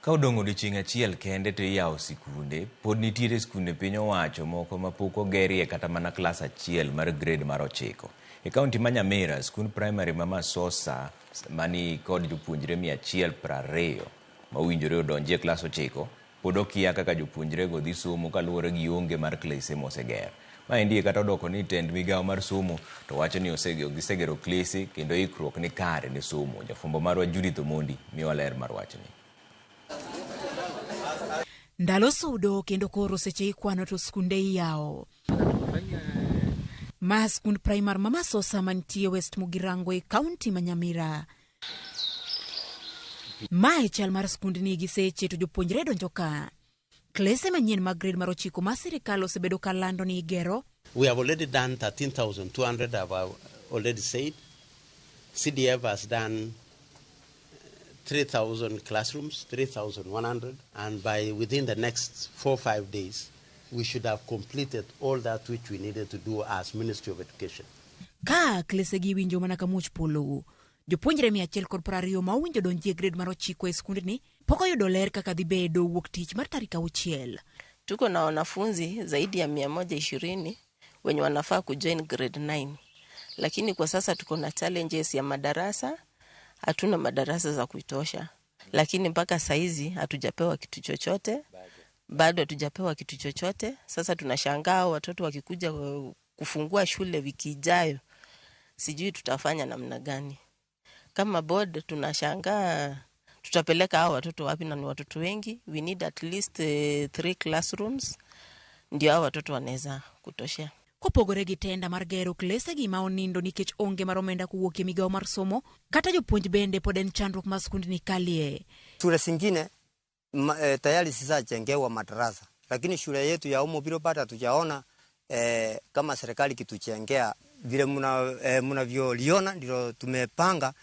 Ka odong' odiechieng' achiel kende to iyawo sikunde, pod nitiere skunde piny owacho moko ma pok ogerie kata mana klas achiel mar grade mar ochiko. E kaunti ma Nyamira, skund primary ma Masosa mani kod jopuonjre 120 ma owinjore odonji e klas ochiko, pod okia kaka jopuonjrego dhi somo kaluwore gi onge mar klese moseger. Maendi e kata odoko ni tend migawo mar somo to wacho ni gisegero klese kendo ikruok ni kare ne somo. Jafwambo marwa Judith Omondi miyowa ler mar wachni. Ndalo sudo kendo koro seche ikwano to skunde iyawo. Ma skund primar ma Masosa mantie West Mugirango e kaunti ma Nyamira. Ma e chal mar skundni gi seche to jopuonjre donjo ka. Klese manyien mag grade mar ochiko ma sirikal osebedo ka lando ni igero. We have already done 13,200, I've already said. CDF has done 3,000 classrooms, 3,100, and by within the next 4 5 days, we should have completed all that which we needed to do as Ministry of Education. Ka klesegi winjo mana ka muoch polo. Jopuonjre 120 ma owinjo donji e grade mar ochiko e skundni pok oyudo ler kaka dhi bedo wuok tich mar tarik 6. Tuko na wanafunzi zaidi ya 120 wenye wanafaa kujoin grade 9, lakini kwa sasa tuko na challenges ya madarasa. Hatuna madarasa za kutosha, lakini mpaka saizi hatujapewa kitu chochote, bado hatujapewa kitu chochote. Sasa tunashangaa watoto wakikuja kufungua shule wiki ijayo, sijui tutafanya namna gani. Kama board tunashangaa tutapeleka hao watoto wapi, na ni watoto wengi. We need at least three classrooms ndio hao watoto wanaweza kutoshea. Kopogore gi tenda mar gero klesegi ma onindo nikech onge mar omenda kowuok e migawo mar somo, kata jopuonj bende pod en chandruok ma skundni kalie. Shule zingine tayari zishajengewa madarasa, lakini shule yetu ya Omo bado hatujaona kama serikali kitujengea vile mnavyoliona ndilo tumepanga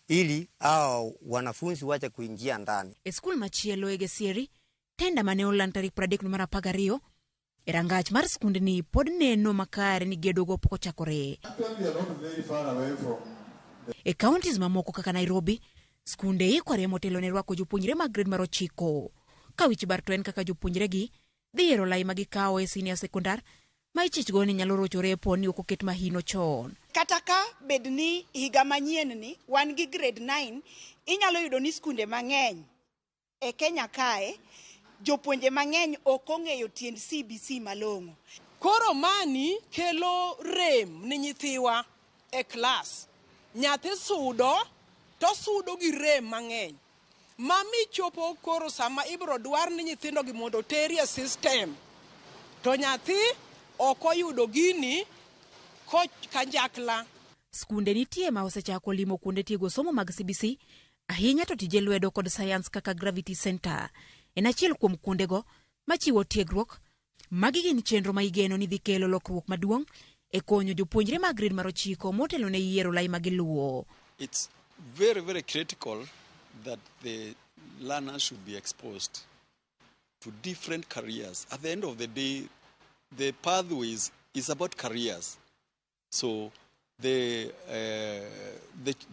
ili hao wanafunzi wache kuingia ndani. E skul machielo e Gesieri, tenda mane oland tarik 30 dwe mar 12 e rangach mar skundni pod neno makare ni gedogo pok ochakore. E counties mamoko kaka Nairobi, skunde ikore motelo ne rwako jopuonjre mag grade mar ochiko. Ka wich bar to en kaka jopuonjregi dhi yiero lai ma gikawo e senior sekondar ma ichichgo ni nyalo rochore po ni ok oket mahino chon. Kata ka bed ni higa manyien ni wan gi grade 9, inyalo yudo ni skunde mang'eny e Kenya kae jopuonje mang'eny ok ong'eyo tiend CBC malong'o. Koro mani kelo rem ni nyithiwa e klas. Nyathi sudo to sudo gi rem mang'eny. Mami chopo koro sama ibiro dwar ni nyithindo gi mondo oteri e system. To nyathi ok oyudo gini ko kanjakla. Skunde nitie ma osechako limo kuonde tiego somo mag CBC, ahinya to tije lwedo kod sayans kaka Gravity Center. En achiel kuom kuondego machiwo tiegruok. Magi gin chenro ma igeno ni dhi kelo lokruok maduong' e konyo jopuonjre mag grade mar ochiko motelo ne yiero lai ma giluwo. It's very, very critical that the learners should be exposed to different careers. At the end of the day, the pathways is about careers. So the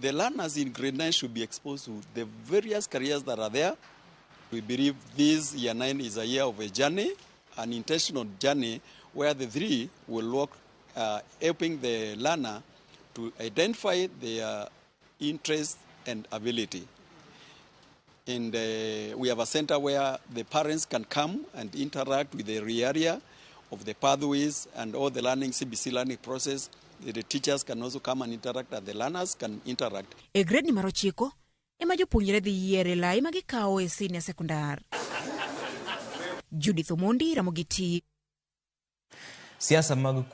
learners in grade 9 should be exposed to the various careers that are there. We believe this year 9 is a year of a journey, an intentional journey where the three will work helping the learner to identify their interest and ability. And we have a center where the parents can come and interact with the area of the pathways and all the learning, CBC learning process. The teachers can also come and interact and the learners can interact. E grade mar ochiko ema jopuonjre dhi yiere lai ma gikawo e senior sekondar. Judith Omondi, Ramogi TV. Siasa mag